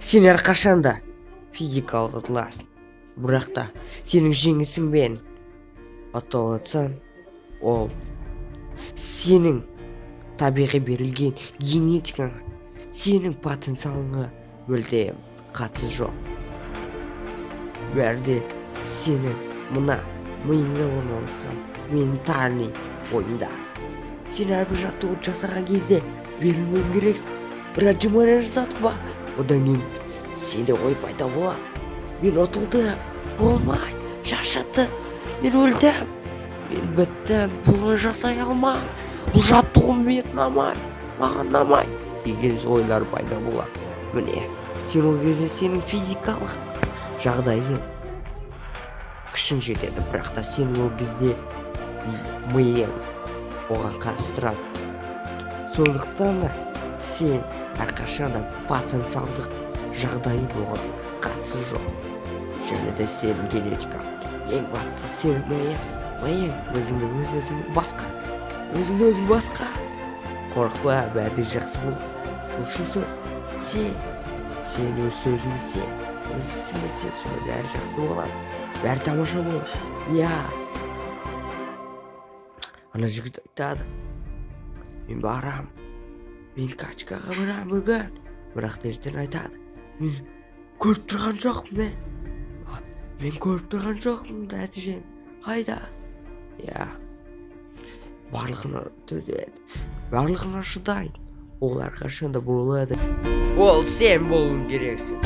Сен әрқашан да физикалық ұтыласың, бірақ та сенің жеңісіңмен ұтылсаң, ол сенің табиғи берілген генетикаңа, сенің потенциалыңа мүлдем қатысы жоқ. Бәрі де сенің мына миыңда орналасқан ментальный ойында. Сен әрбір жаттығу жасаған кезде берілмеуің керексің. Бір отжимание жасадық па, одан кейін сенде ой пайда болады: «Мен ұтылдым, болмайды, шаршаттым, мен өлдім, мен біттім, бұны жасай алмаймын, бұл жаттығу мен ұнамайды, маған ұнамайды» деген ойлар пайда болады. Міне, сен ол кезде сенің физикалық жағдайың, күшің жетеді, бірақ та сенің ол кезде миың оған қарсы тұрады. Сондықтан да сен әрқашан да потенциалдық жағдайың оған қатысы жоқ және де сенің генетикаң, ең бастысы сенің миың. Өзіңді өз өзің басқар, өзіңді өзің басқар. Қорықпа, бәрі де жақсы болады. Бұл шын сөз. Сен өз сөзіңе сен, өз ісіңе сен, сонда бәрі жақсы болады, бәрі тамаша болады. Иә, ана жігіт айтады: «Мен барам, мен качкаға барамын бүгін». Бірақ та ертең айтады: «Мен көріп тұрған жоқпын, мен көріп тұрған жоқпын, нәтижем қайда?» Иә, барлығына төзеді, барлығына шыдайды. Ол әрқашан да болады. Ол сен болуың керексің.